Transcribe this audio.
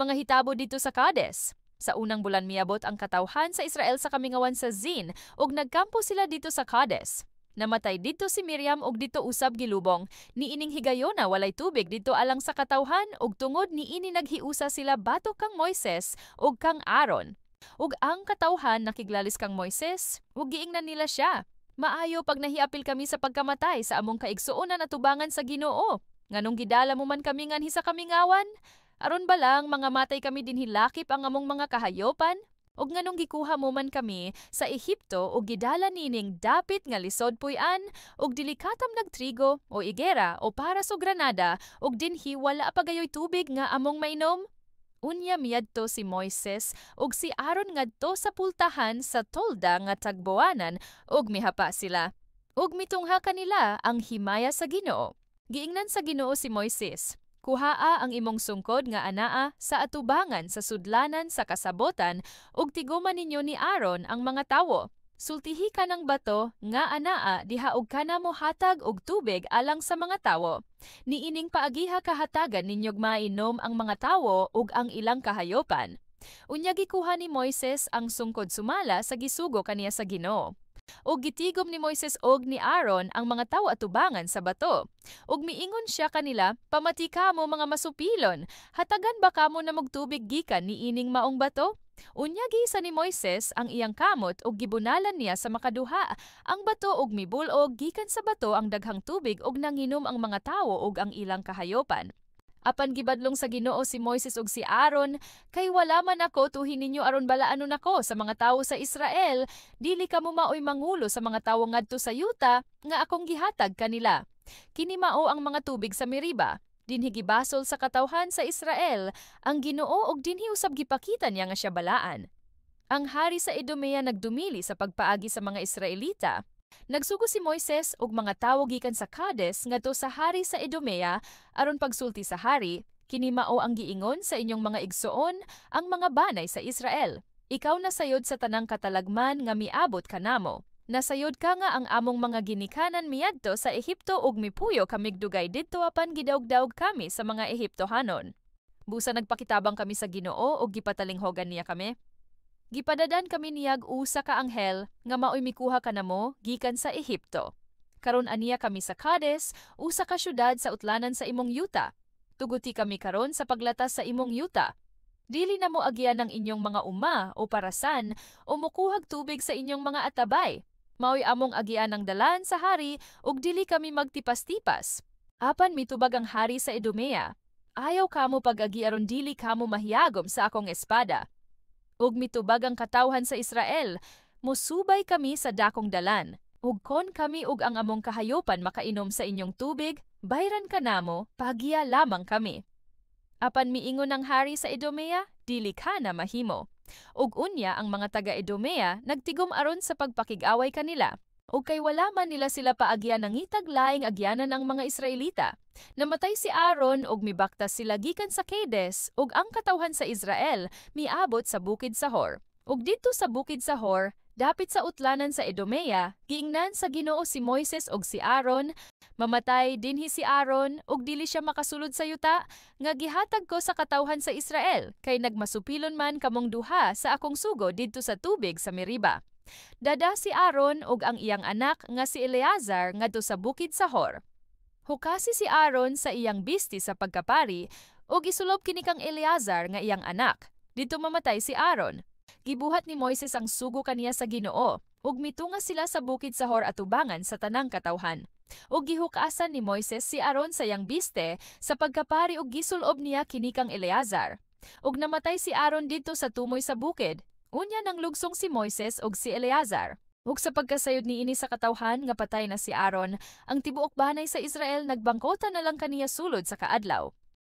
Mga hitabo didto sa Kades. Sa unang bulan miabot ang katawhan sa Israel sa kamingawan sa Zin ug nagkampo sila didto sa Kades. Namatay didto si Miriam ug didto usab gilubong. Niining higayona walay tubig didto alang sa katawhan ug tungod niini naghiusa sila batok kang Moises ug kang Aaron. Ug ang katawhan nakiglalis kang Moises ug giingnan nila siya, "Maayo pag nahiapil kami sa pagkamatay sa among kaigsuonan atubangan sa Ginoo. Nganong gidala mo man kami nganhi sa kamingawan? Aron ba lang mangamatay kami dinhi lakip ang among mga kahayopan? Ug nganong gikuha mo man kami sa Ehipto ug gidala nining dapit nga lisod puy-an ug dili katam nagtrigo o igera o paras o granada ug dinhi wala pa gayoy tubig nga among mainom?" Unya miadto si Moises ug si Aaron ngadto sa pultahan sa tolda nga tagboanan ug mihapa sila. Ug mitungha kanila ang himaya sa Ginoo. Giingnan sa Ginoo si Moises, "Kuhaa ang imong sungkod nga anaa sa atubangan sa sudlanan sa kasabotan ug tigoma ninyo ni Aaron ang mga tawo. Sultihi kanang bato nga anaa diha ug kana mohatag og tubig alang sa mga tawo. Niining paagiha kahatagan ninyog mainom ang mga tawo ug ang ilang kahayopan." Unya gikuha ni Moises ang sungkod sumala sa gisugo kaniya sa Ginoo. Ug gitigom ni Moises og ni Aaron ang mga tawo atubangan sa bato. Ug miingon siya kanila, "Pamati kamo, mga masupilon, hatagan ba kamo namog tubig gikan niining maong bato?" Unya giisa ni Moises ang iyang kamot ug gibunalan niya sa makaduha ang bato ug mibul-og gikan sa bato ang daghang tubig ug nanginom ang mga tawo ug ang ilang kahayopan. Apan gibadlong sa Ginoo si Moises ug si Aaron, "Kay wala man ako tuhi ninyo aron balaanon ako sa mga tawo sa Israel, dili kamo maoy mangulo sa mga tawo ngadto sa yuta nga akong gihatag kanila." Kini mao ang mga tubig sa Meriba. Dinhi gibasol sa katawhan sa Israel ang Ginoo ug dinhi usab gipakita niya nga siya balaan. Ang hari sa Edomea nagdumili sa pagpaagi sa mga Israelita. Nagsugo si Moises ug mga tawo gikan sa Kades ngadto sa hari sa Edomea aron pagsulti sa hari, "Kini mao ang giingon sa inyong mga igsoon, ang mga banay sa Israel. Ikaw nasayod sa tanang katalagman nga miabot kanamo. Nasayod ka nga ang among mga ginikanan miadto sa Ehipto ug mipuyo kamig dugay didto apan gidaog-daog kami sa mga Ehiptohanon. Busa nagpakitabang kami sa Ginoo ug gipatalinghogan niya kami. Gipadadan kami niyag usa ka anghel nga maoy mikuha kanamo gikan sa Ehipto. Karon aniya kami sa Kades, usa ka syudad sa utlanan sa imong yuta. Tuguti kami karon sa paglatas sa imong yuta. Dili namo agian ang inyong mga uma o parasan o mokuhag tubig sa inyong mga atabay. Maoy among agian ang dalan sa hari ug dili kami magtipas-tipas." Apan mitubag ang hari sa Edomea, "Ayaw kamo pag-agi aron dili kamo mahiyagom sa akong espada." Ug mitubag ang katawhan sa Israel, "Mosubay kami sa dakong dalan. Ug kon kami ug ang among kahayopan makainom sa inyong tubig, bayran kanamo, pagiya lamang kami." Apan miingon ang hari sa Edomea, "Dili kana mahimo." Ug unya ang mga taga-Edomea nagtigom aron sa pagpakig-away kanila. Ug kay wala man nila sila paagyan, nangitag laing agyanan ang mga Israelita. Namatay si Aaron ug mibaktas sila gikan sa Kades ug ang katawhan sa Israel miabot sa bukid sa Hor. Ug didto sa bukid sa Hor, dapit sa utlanan sa Edomea, giingnan sa Ginoo si Moises ug si Aaron, "Mamatay dinhi si Aaron ug dili siya makasulod sa yuta nga gihatag ko sa katawhan sa Israel kay nagmasupilon man kamong duha sa akong sugo didto sa tubig sa Meriba. Dada si Aaron ug ang iyang anak nga si Eleazar ngadto sa bukid sa Hor. Hukasi si Aaron sa iyang bisti sa pagkapari ug isulob kini kang Eleazar nga iyang anak. Didto mamatay si Aaron." Gibuhat ni Moises ang sugo kaniya sa Ginoo ug mitunga sila sa bukid sa Hor atubangan sa tanang katawhan. Ug gihukasan ni Moises si Aaron sa iyang biste sa pagkapari ug gisulob niya kini kang Eleazar. Ug namatay si Aaron didto sa tumoy sa bukid. Unya nang lugsong si Moises ug si Eleazar. Ug sa pagkasayod niini sa katawhan nga patay na si Aaron, ang tibuok banay sa Israel nagbangkota na lang kaniya sulod sa kaadlaw.